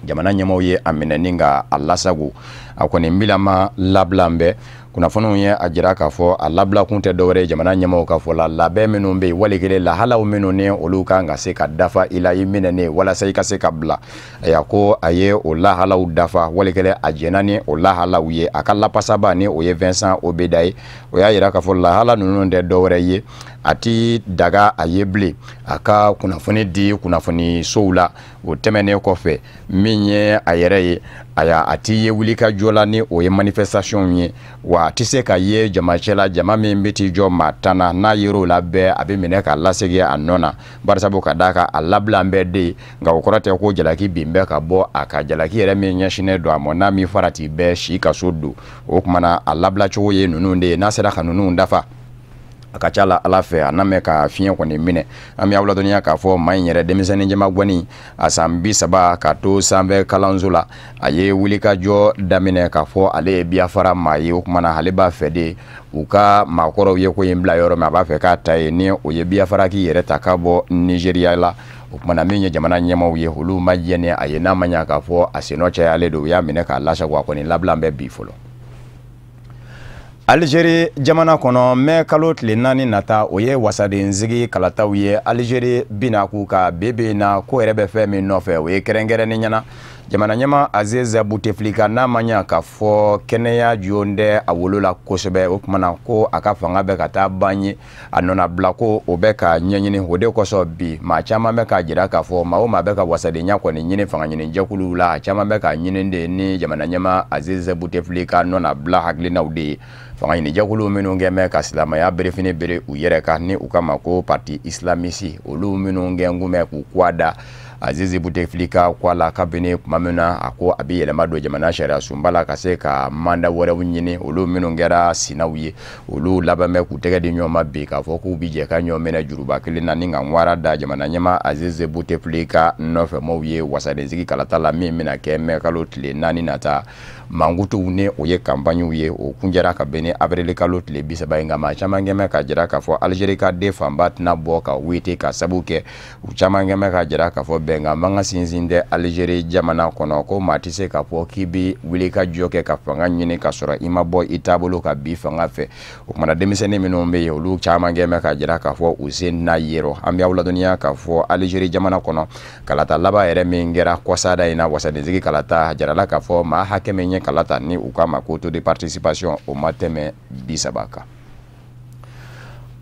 jamana ɲɛmaaw ye a minɛ ni ka a lasago. A kɔni bilama labila bɛɛ. Kunnafoniw ye a jira k'a fɔ a labila kun tɛ dɔwɛrɛ ye jamana ɲɛmaaw ka fɔ la, labɛn minnu bɛ yen, wali kelen lahalaw minnu ni olu kan ka se ka dafa i la i minɛnen walasa i ka se ka bila. Ayiwa, ko a ye o lahalaw dafa, wali kelen a jɛnna ni o lahalaw ye. A ka lapasaba ni o ye Vincent Obeda ye, o y'a jira k'a fɔ lahala ninnu tɛ dɔwɛrɛ ye, a ti daga a ye bilen a ka kunnafoni di kunnafoni sow la. O tɛmɛnen kɔfɛ, min ye a yɛrɛ ye, a ti ye wulikajɔ la ni o ye manifestation ye, wa a tɛ se ka ye jamacɛ la, jama min bɛ t'i jɔ maa 10 na, n'a yer'o la bɛɛ a bɛ minɛ ka lasegin a nɔ na, barisabu ka d'a kan a labila bɛɛ de ye. Nka o kɔrɔ tɛ ko jalaki bin bɛ ka bɔ a ka jalaki yɛrɛ min ɲɛsinnen don a ma, n'a min farati bɛɛ si kaso don. O tuma na a labila cogo ye ninnu de ye. N'a sera ka ninnu dafa, a ka ca la Ala fɛ a n'a mɛn ka fiɲɛ kɔni minɛ. An bɛ aw ladɔnniya k'a fɔ maa in yɛrɛ, denmisɛnnin jɛmagɔnin, a san 30 ka to sanfɛ kalanso la, a ye wulikajɔ daminɛ k'a fɔ ale ye Biafra maa ye. O tuma na ale b'a fɛ de u ka maakɔrɔw ye ko in bila yɔrɔ min, a b'a fɛ k'a ta ye, ni o ye Biafra k'i yɛrɛ ta k'a bɔ Nizeriya la. O tuma na min ye jamana ɲɛmaaw ye, olu ma jɛn ni a ye, n'a ma ɲɛ k'a fɔ a sennɔ cayalen don, u y'a minɛ k'a lasago. A kɔni labila bɛ bi fɔlɔ. Algérie jamana kɔnɔ, mɛ kalo tile 4 nata, o ye wasadensigi kalataw ye. Algérie bina k'u ka bebe na ko yɛrɛ bɛ fɛn min nɔfɛ, o ye kɛrɛnkɛrɛnnen ɲɛna jamana ɲɛmaa Aziz Bouteflika, n'a ma ɲɛ k'a fɔ kɛnɛya joon tɛ a wolo la kosɛbɛ. O tuma na ko a ka fanga bɛ ka taa ban ye, a nɔnabila ko o bɛ ka ɲɛɲini. O de kosɔn bi maa caman bɛ k'a jira k'a fɔ maa o maa bɛ ka wasadenya kɔni ɲini fanga ɲini jɛkuluw la, a caman bɛ k'a ɲini de ni jamana ɲɛmaa Aziz Bouteflika nɔnabila hakilinaw de ye. Fanga ɲini jɛkulu minnu kɛ mɛ ka silamɛya berefini bere u yɛrɛ kan, ni u kama ko parti islamiste, olu minnu kɛ kun bɛ k'u kuwa da Azizi Bouteflika ko a la kabini tuma min na a ko a bɛ yɛlɛma don jamana sariya sunba la ka se ka manda wɛrɛw ɲini, olu minnu kɛra sinaw ye, olu laban bɛ k'u tɛgɛ di ɲɔgɔn ma bi k'a fɔ k'u bɛ jɛ ka ɲɔgɔn minɛ juruba kelen na ni ka ŋwara da jamana ɲɛmaa Azizi Bouteflika nɔfɛ maaw ye wasadensigi kalata la min bɛna kɛ mɛkalo tile 4 nata. Mankutuw ni o ye kanpaɲiw ye, o kunjɛra ka bɛn ni avril kalo tile 30 ye. Nka maa caman kɛmɛ ka jira k'a fɔ Algérie ka den fanba tɛna bɔ ka wete ka sabu kɛ u caman kɛmɛ ka jira k'a fɔ bɛnkan man ka sinsin tɛ Algérie jamana kɔnɔ, ko maa tɛ se k'a fɔ k'i bɛ wuli ka jɔ kɛ ka fanga ɲini ka sɔrɔ i ma bɔ i taabolo ka bi fanga fɛ. O kumana denmisɛnnin minnu bɛ yen, olu caman kɛmɛ ka jira k'a fɔ u sen n'a yerɔ. An bɛ aw ladɔnniya k'a fɔ Algérie jamana kɔnɔ kalata laban yɛrɛ min kɛra kɔsada in na, wasadensigi kalata, jarala k'a fɔ maa hakɛ min ye kalata ni u k'a ma ko taux de participation o ma tɛmɛ 30 kan.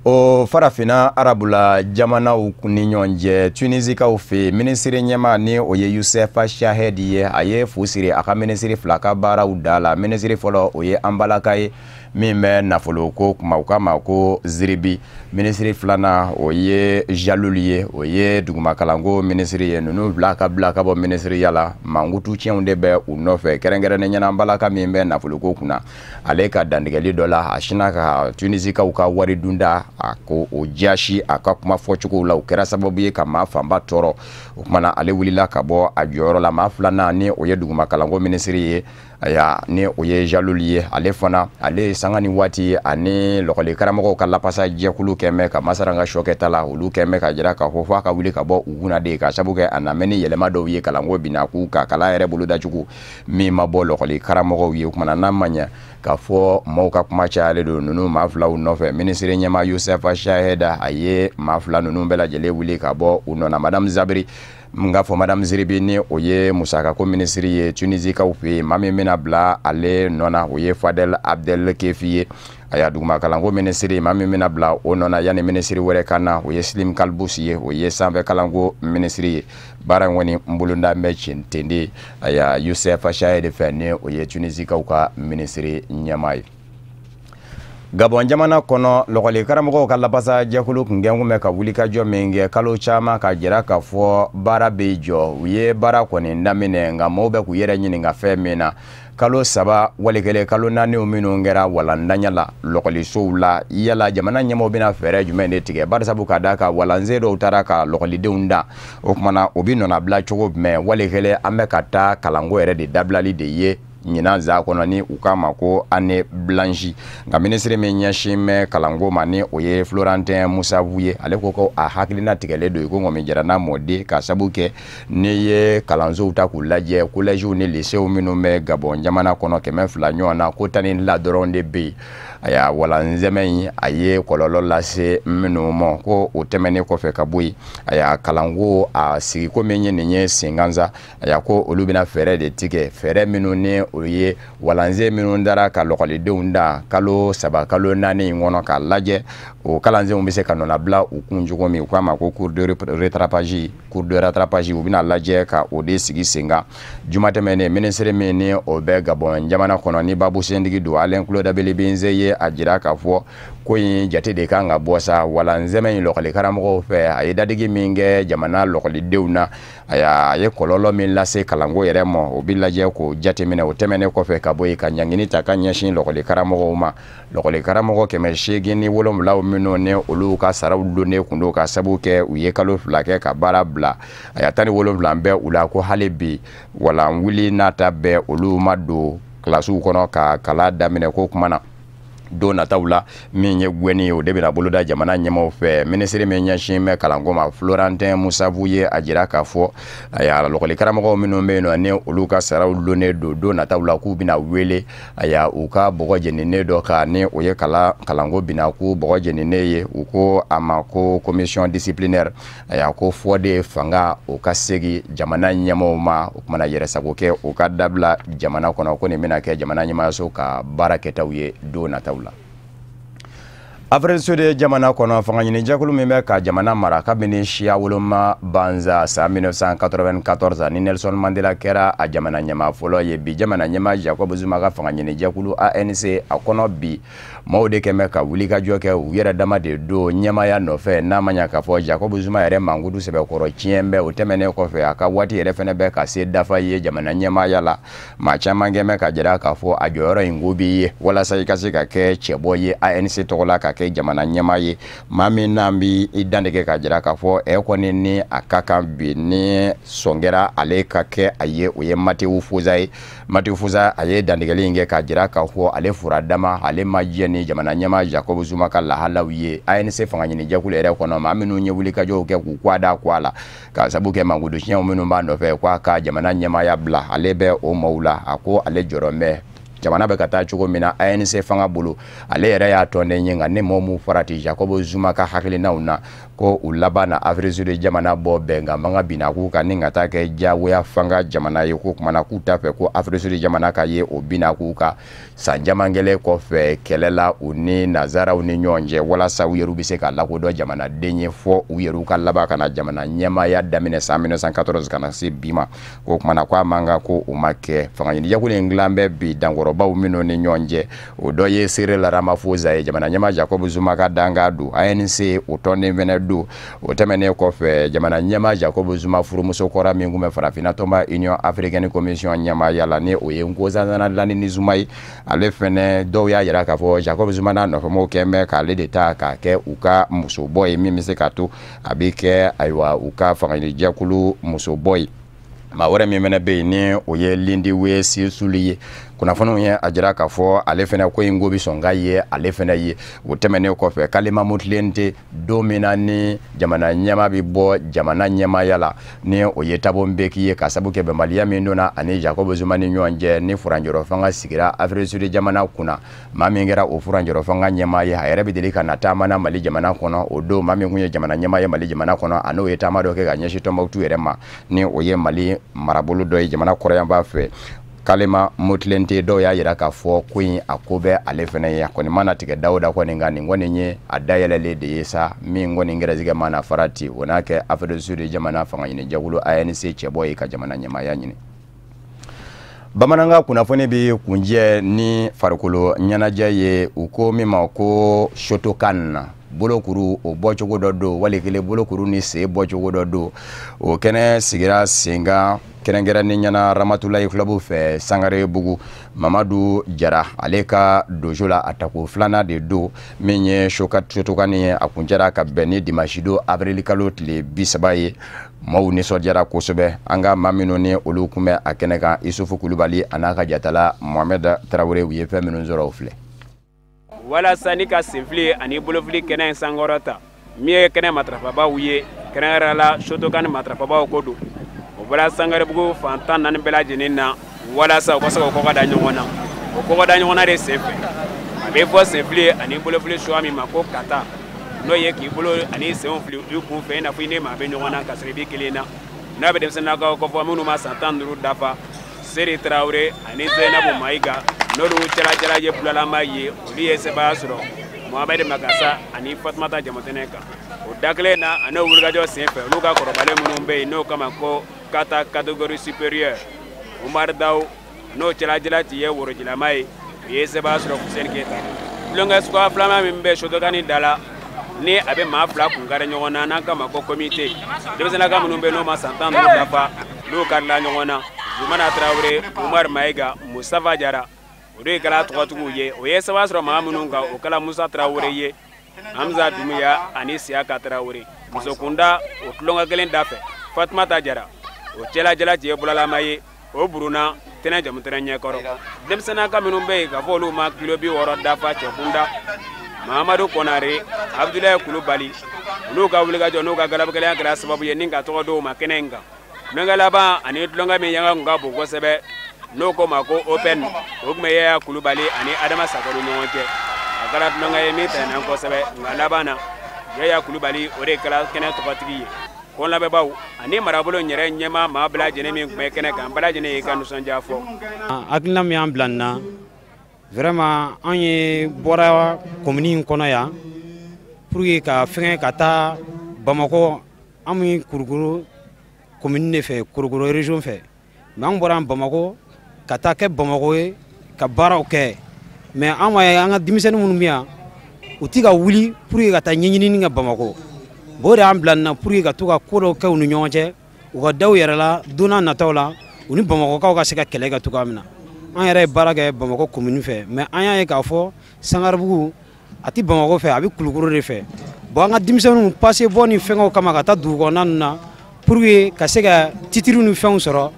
O farafinna arabula jamanaw ni ɲɔgɔn cɛ, Tunisikaw fɛ minisiri ɲɛmaa ni o ye Youssef Chahed ye, a ye fu siri a ka minisiri fila ka baaraw da la. Minisiri fɔlɔ o ye Anbalaka ye min bɛ nafolo ko kuma, u k'a ma ko Ziribi. Minisiri filanan o ye Jalul ye, o ye dugumakalanko minisiri ye. Ninnu fila ka bila ka bɔ minisiriya la, mankutu tiɲɛw de bɛ u nɔfɛ, kɛrɛnkɛrɛnnen ɲɛna Anbalaka min bɛ nafoloko kunna, ale ka dantigɛli dɔ la a sinna ka Tunisikaw ka wari dunda a ko o jasi a ka kuma fɔcogo la, o kɛra sababu ye ka maa fanba tɔɔrɔ. O kumana ale wulila ka bɔ a jɔyɔrɔ la. Maa filanan ni o ye dugumakalanko minisiri ye, aya ni o ye Jalul ye, ale fana ale sanga ni waati ani lɔkɔli karamɔgɔw ka lapasa jɛkulu kɛmɛ ka masaranga sɔkɛta la, olu kɛmɛ ka jira k'a fɔ f'a ka wuli ka bɔ u kunna de ka sabu kɛ a na mɛn ni yɛlɛma dɔw ye kalanko binna k'u ka kalan yɛrɛ bolodacogo min ma bɔ lɔkɔli karamɔgɔw ye. O kumana n'a ma ɲɛ k'a fɔ maaw ka kuma cayalen don ninnu maa filaw nɔfɛ, minisiri ɲɛmaa Youssef Chahed a ye maa fila ninnu bɛɛ lajɛlen wuli ka bɔ u nɔ na. Madame Zabiri n k'a fɔ Madame Ziribi ni o ye musakako minisiri ye Tunisikaw fɛ yen, maa min bɛna bila ale nɔ na o ye Fadel Abdel Kefi ye. Aya dugumakalanko minisiri, maa min bɛna bila o nɔ na yanni minisiri wɛrɛ ka na, o ye Slim Kalbous ye, o ye sanfɛ kalanko minisiri ye. Baara in kɔni n bolonda bɛ ten de aya Youssef Chahed fɛ ni o ye Tunisikaw ka minisiri ɲɛmaa ye. Gabon jamana kɔnɔ lɔgɔli karamɔgɔw ka lapasa jɛkulu kun gɛn kun bɛ ka wulikajɔ min kɛ kalo caman ka jira k'a fɔ baara bɛ jɔ, u ye baara kɔni daminɛ, nka maaw bɛ k'u yɛrɛ ɲininka fɛn min na. Kalo 3 wali kelen kalo 4 minnu kɛra walandanya la lɔgɔlisow la, yala jamana ɲɛmɔgɔw bɛna fɛɛrɛ jumɛn de tigɛ, barisabu ka d'a kan walansen dɔw taara ka lɔgɔlidenw da, o kumana o bɛ nɔnabila cogo jumɛn, wali kelen an bɛ ka taa kalanko yɛrɛ de dabilali de ye ɲinan za kɔnɔ ni u k'a ma ko année blanche. Nka minisiri min ɲɛsin bɛ kalanko ma ni o ye Florentin Musavu ye, ale ko ko a hakilina tigɛlen don i ko ŋɔmi jara n'a mɔden, ka sabu kɛ n'i ye kalansow ta k'u lajɛ, collèges ni lycées minnu bɛ Gabon jamana kɔnɔ 200 ɲɔgɔn na, ko 12 dɔrɔn de bɛ yen. Aya walanzɛmɛ in a ye kɔlɔlɔ lase minnu ma, ko o tɛmɛnen kɔfɛ ka bɔ yen, aya kalanko a sigiko min ye nin ye senkansa, aya ko olu bɛna fɛɛrɛ de tigɛ, fɛɛrɛ minnu ni o ye walansen minnu dara ka lɔgɔlidenw da kalo 3 kalo 4 in kɔnɔ k'a lajɛ o kalansenw bɛ se ka nɔnabila u kun cogo min, u k'a ma ko cours de rattrapage, u bɛna lajɛ ka o de sigi sen kan. Juma tɛmɛnen minisiri min ni o bɛ Gabon jamana kɔnɔ ni babu sentigi don Alain Claude Belebinze ye a jira k'a fɔ ko in jate de kan ka bɔ sa walanzɛmɛ in lɔgɔli karamɔgɔw fɛ, a ye dadigi min kɛ jamana lɔgɔlidenw na, a ye kɔlɔlɔ min lase kalanko yɛrɛ ma, o bɛ lajɛ k'o jateminɛ. O tɛmɛnen kɔfɛ ka bɔ yen ka ɲangini ta ka ɲɛsin lɔgɔli karamɔgɔw ma, lɔgɔli karamɔgɔ 807 minnu ni olu ka saraw donnen kun don ka sabu kɛ u ye kalo 2 kɛ ka baara bila, a y'a 17 bɛ u la ko hali bi walan wuli n'a ta bɛɛ olu ma don kilasiw kɔnɔ ka kalan daminɛ. Ko kuma na don nataw la min ye gɛnni ye o de bɛna boloda jamana ɲɛmaaw fɛ. Minisiri min ɲɛsin bɛ kalanko ma Florentin Musavu ye a jira k'a fɔ aya lɔgɔli karamɔgɔw minnu bɛ yen nɔ ni olu ka saraw donnen don don nataw la k'u bɛna wele aya u ka bɔgɔ jeninen dɔ kan ni o ye kalanko binna k'u bɔgɔ jeninen ye, u ko a ma ko commission disciplinaire, aya ko fɔ de fanga o ka segin jamana ɲɛmaaw ma, o kumana yɛrɛsago kɛ o ka dabila jamana kɔnɔ, ko nin bɛna kɛ jamana ɲɛmaayaso ka baara kɛtaw ye don nataw la. Afrique Sud jamana kɔnɔ, fangaɲinijɛkulu min bɛ ka jamana mara kabini siya woloma banza san 1994 ni Nelson Mandela kɛra a jamana ɲɛmaa fɔlɔ ye, bi jamana ɲɛmaa Jacob Zuma ka fangaɲinijɛkulu ANC a kɔnɔ, bi maaw de kɛn bɛ ka wulikajɔ kɛ u yɛrɛ dama de don ɲɛmaaya nɔfɛ. N'a ma ɲa k'a fɔ Jacob Zuma yɛrɛ mankutu sɛbɛkɔrɔ tiɲɛ bɛ, o tɛmɛnen kɔfɛ, a ka waati yɛrɛ fɛnɛ bɛ ka se dafa ye jamana ɲɛmaaya la. Maa caman kɛn bɛ ka jira k'a fɔ a jɔyɔrɔ in ko b'i ye walasa i ka se ka kɛ cɛbɔ ye ANC tɔgɔ la, ka kɛ jamana ɲɛmaa ye. Maa min n'an bi i dantigɛ ka jira k'a fɔ ɛ kɔni ni a ka kan bi ni sɔn kɛra ale ka kɛ a ye, o ye Mathieu Fosa ye. Mathieu Fosa, a ye dantigɛli in kɛ k'a jira k'a fɔ ale fura dama, ale ma jɛ ni jamana ɲɛmaa Jacob Zuma ka lahalaw ye. ANC fangaɲinijɛkulu yɛrɛ kɔnɔ, maa minnu ye wulikajɔw kɛ k'u kɔ da kɔ a la k'a sabu kɛ mankutu siɲɛw minnu b'a nɔfɛ k'a ka jamana ɲɛmaaya bila, ale bɛ o maaw la. A ko ale jɔrɔ bɛ jamana bɛ ka taa cogo min na ANC fanga bolo, ale yɛrɛ y'a tɔnden ye, nka ni mɔgɔ mun farati Jacob Zuma ka hakilinaw na, ko u laban na Afrique Sud jamana bɔ bɛnkan fanga binna k'u kan ni ka taa kɛ diyagoya fanga jamana ye. Ko kumana k'u t'a fɛ ko Afrique Sud jamana ka ye o binna k'u kan san caman kɛlen kɔfɛ kɛlɛ la u ni nanzaraw ni ɲɔgɔn cɛ, walasa u yɛrɛw bɛ se ka lakodɔn jamanaden ye, fɔ u yɛrɛw ka laban ka na jamana ɲɛmaaya daminɛ san 1914 ka na se bi ma. Ko kumana ko a man kan ko o ma kɛ. Fangaɲinijɛkulu in dilan bɛ bi dankɔrɔbaw minnu ni ɲɔgɔn cɛ, o dɔ ye Cyril Ramaphosa ye, jamana ɲɛmaa Jacob Zuma ka dankan don, ANC o tɔnden fɛnɛ don. O tɛmɛnen kɔfɛ, jamana ɲɛmaa Jacob Zuma furumuso kɔrɔ min tun bɛ Farafinna tɔnba Union Africaine Commission ɲɛmaaya la, ni o ye Nkosazana Dlamini Zuma ye, ale fɛnɛ dɔw y'a jira k'a fɔ Jacob Zuma n'a nɔfɛmɔgɔw kɛn bɛ k'ale de ta k'a kɛ u ka musobɔ ye, min bɛ se k'a to a bɛ kɛ ayiwa u ka fangaɲinijɛkulu musobɔ ye. Maa wɛrɛ min fɛnɛ bɛ yen, ni o ye Lindiwe Sisulu ye, kunnafoniw ye a jira k'a fɔ ale fɛnɛ ko in ko bɛ sɔn ka ye ale fɛnɛ ye. O tɛmɛnen kɔfɛ, Kgalema Motlanthe, don min na ni jamana ɲɛmaa bɛ bɔ jamana ɲɛmaaya la, ni o ye Thabo Mbeki ye, ka sabu kɛ bɛnbaliya min donna ani Jacob Zuma ni ɲɔgɔn cɛ ni furancɛrɔ fanga sigira Afrique Sud jamana kunna, maa min kɛra o furancɛrɔ fanga ɲɛmaa ye, a yɛrɛ bɛ deli ka na taama na Mali jamana kɔnɔ. O don, maa min tun ye jamana ɲɛmaa ye Mali jamana kɔnɔ, a n'o ye taama dɔ kɛ ka ɲɛsin Tɔnbukutu yɛrɛ ma, ni o ye Mali marabolo dɔ ye jamana kɔrɔyanfan fɛ. Kgalema Motlanthe, dɔw y'a jira k'a fɔ ko in a ko bɛ ale fɛnɛ ye. A kɔni mana tigɛ Dawuda kɔni kan, nin kɔni ye a dayɛlɛlen de ye sa. Min kɔni gɛrɛsɛgɛ mana farati, o n'a kɛ Afrique Sud jamana fangaɲinijɛkulu ANC cɛbɔ ye ka jamana ɲɛmaaya ɲini. Bamanankan kunnafoni bɛ kunjɛ ni farikolo ɲɛnajɛ ye, u ko min ma ko Shotokan bolokuru, o bɔcogo dɔ don, wali kelen bolokuru ni sen bɔcogo dɔ don. O kɛnɛ sigira sen kan kɛrɛnkɛrɛnnen ɲɛna Ramatulayi Club fɛ Sangarebugu, Mamadu Jara ale ka dojo la. A tako filanan de don min ye Shotokan ye, a kuncɛra ka bɛn ni dimanche don avril kalo tile 30 ye. Maaw nisɔndiyara kosɛbɛ. An ka maa minnu ni olu kun bɛ a kɛnɛ kan, Isufu Kulubali a n'a ka jatala Mohamed Tarawele, u ye fɛn minnu sɔrɔ, o filɛ. Walasa ni ka senfili ani bolofili kɛnɛ in sankɔrɔta, min ye kɛnɛ matarafabaw ye, kɛrɛnkɛrɛnnenya la Shotokan matarafabaw ko don, o bɔra Sangarebugu fan 14 bɛɛ lajɛlen na walasa u ka se k'o kɔkɔ da ɲɔgɔn na. O kɔkɔ da ɲɔgɔn na de senfɛ, a bɛ fɔ senfili ani bolofili suguya min ma ko kata, n'o ye k'i bolo ani senw fili i kun fɛ i n'a fɔ i ni maa bɛ ɲɔgɔn na ka sɔrɔ i b'i kelen na, n'a bɛ denmisɛnninnakaw kɔfɔ minnu ma san 15 dafa. Seri Tarawele ani Zainabu Mayiga, n'olu cɛla ye bulalama ye, olu ye sebaaya sɔrɔ Mohamed Magasa ani Fatumata Jamatɛnɛ kan. O da kelen na, a n'o wulikajɔ senfɛ, olu ka kɔrɔbalen minnu bɛ yen n'o kama ko kata catégorie supérieure, Umar Daw n'o cɛlajɛla tun ye worojilama ye, u ye sebaaya sɔrɔ Fuseni Keyita. Tulonkɛ suguya filanan min bɛ Shotokan da la, ni a bɛ maa fila kun kari ɲɔgɔn na, n'an kama ko komite, denmisɛnninnaka minnu bɛ yen n'o ma san 15 dafa, n'o karila ɲɔgɔn na, Zumana Tarawele, Umar Mayiga, Mustafa Jara, o de kɛra tɔgɔtigiw ye. O ye sebaaya sɔrɔ maa minnu kan, o kɛra Musa Tarawele ye, Hamza Dumuya ani Siyaka Tarawele. Muso kunda, o tulonkɛ kelen da fɛ, Fatumata Jara, o cɛlajɛla tun ye bulalama ye, o buruna tɛnɛ jamutɛnɛ ɲɛkɔrɔ. Denmisɛnninnaka minnu bɛ yen k'a fɔ olu ma kilo 60 dafa, cɛ kunda, Mahamadu Konare, Abudulayi Kulubali, olu ka wulikajɔ n'u ka galabugɛlɛya kɛra sababu ye ni ka tɔgɔ dɔw ma kɛnɛ in kan. Tulonkɛ laban ani tulonkɛ min yanga kun ka bon kosɛbɛ, n'o ko ma ko open, o tun bɛ Yaya Kulubali ani Adama Sakɔ ni ɲɔgɔn cɛ. A kɛra tulonkɛ ye min tɛmɛna kosɛbɛ, nka laban na Yaya Kulubali o de kɛra kɛnɛ tɔgɔtigi ye. Ko labɛnbaw ani marabolo yɛrɛ ɲɛmaa maa bɛɛ lajɛlen min tun bɛ kɛnɛ kan, bɛɛ lajɛlen y'i ka nisɔndiya fɔ. Hakilina min y'an bila nin na, vraiment, an ye bɔra commune in kɔnɔ yan. pour que ka fɛngɛ ka taa Bamakɔ. An bɛ Kulukoro commune de fɛ, Kulukoro région fɛ, mais an bɔra Bamakɔ ka taa kɛ Bamakɔ ye ka baaraw kɛ. Mais an b'a ye, an ka denmisɛnnin minnu bɛ yan, u ti ka wuli pour que ka taa ɲɛɲinini kɛ Bamakɔ. Bon, o de y'an bila nin na pour que ka to ka ko dɔw kɛ u ni ɲɔgɔn cɛ, u ka da u yɛrɛ la, don n'a nataw la, u ni Bamakɔkaw ka se ka kɛlɛ kɛ cogoya min na. An yɛrɛ ye baara kɛ Bamakɔ commune fɛ, mais an y'a ye k'a fɔ Sangaribugu a ti Bamakɔ fɛ, a bɛ Kulukoro de fɛ. Bon, an ka denmisɛnninw passe bɔ ni fɛngɛw kama ka taa dugu kɔnɔna ninnu na pour que ka se ka titre ni fɛnw sɔrɔ,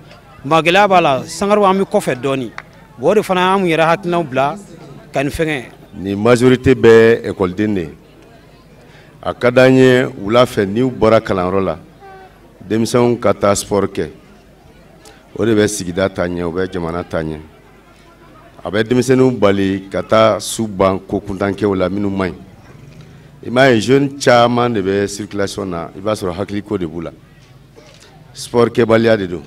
ma gɛlɛya b'a la. Sangaribugu, an bɛ kɔfɛ dɔɔni. Bon, o de fana y'an yɛrɛ hakilinaw bila ka nin fɛngɛ. Nin majorité bɛɛ ekɔliden de ye. A ka d'an ye, wula fɛ, n'u bɔra kalanyɔrɔ la, denmisɛnw ka taa sport kɛ. O de bɛ sigida ta ɲɛ, o bɛ jamana ta ɲɛ. A bɛ denmisɛnninw bali ka taa su ban ko kuntankɛw la minnu man ɲi. I m'a ye, jeune caman de bɛ circulation na, i b'a sɔrɔ hakiliko de b'u la, sport kɛbaliya de don.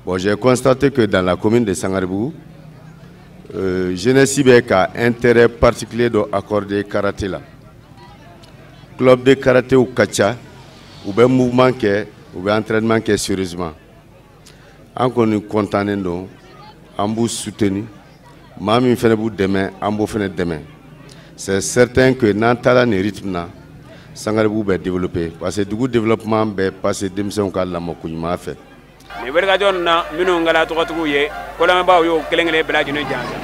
Bon, j'ai constaté que dans la commune de Sangarébougou, jeunesse bɛ ka intérêt particulier dɔ accorder karaté la. Club de karatéw ka ca, u bɛ mouvement kɛ, u bɛ entraînement kɛ sérieusement. An kɔni kɔntannen don, an b'u soutenir. Maa min fana b'u dɛmɛ, an b'o fana dɛmɛ. C'est certain que n'an taara nin rythme na, Sangarébougou bɛ développer, parce que dugu développement bɛ passer denmisɛnw ka lamɔko ɲuman fɛ. Nin wulikajɔ ninnu na, minnu kɛra tɔgɔtigiw ye, kolamɛnbaaw y'o kelen kelen bɛɛ lajɛlen jansa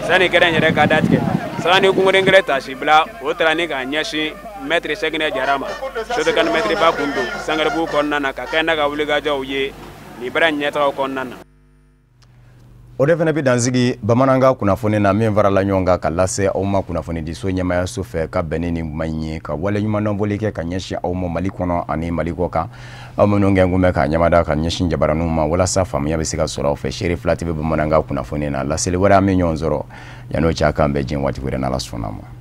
sani kɛnɛ yɛrɛ ka datigɛ. Sanga ni kungoden kelen tasi bila, o taara ni k'a ɲɛsin mɛtiri Sɛkinɛ Jara ma, Shotokan mɛtiri ba kun don Sangaribugu kɔnɔna na, ka kɛ n'a ka wulikajɔw ye nin baara ɲɛtagaw kɔnɔna na. O de fana bɛ dansigi bamanankan kunnafoni na min farala ɲɔgɔn kan ka lase aw ma kunnafonidiso ɲɛmayaso fɛ ka bɛn ni nin kuma in ye, ka wale ɲumandɔnboli kɛ ka ɲɛsin aw ma Mali kɔnɔ ani Mali kɔ kan, aw minnu kɛ kun bɛ ka ɲɛmada ka ɲɛsin jabaraninw ma walasa faamuya bɛ se ka sɔrɔ aw fɛ. Seere fila tɛ bɛ bamanankan kunnafoni na. Laseli wɛrɛ, an bɛ ɲɔgɔn sɔrɔ. Yan'o cɛ, a k'an bɛn diɲɛ waati wɛrɛ, n'Ala sɔnna ma.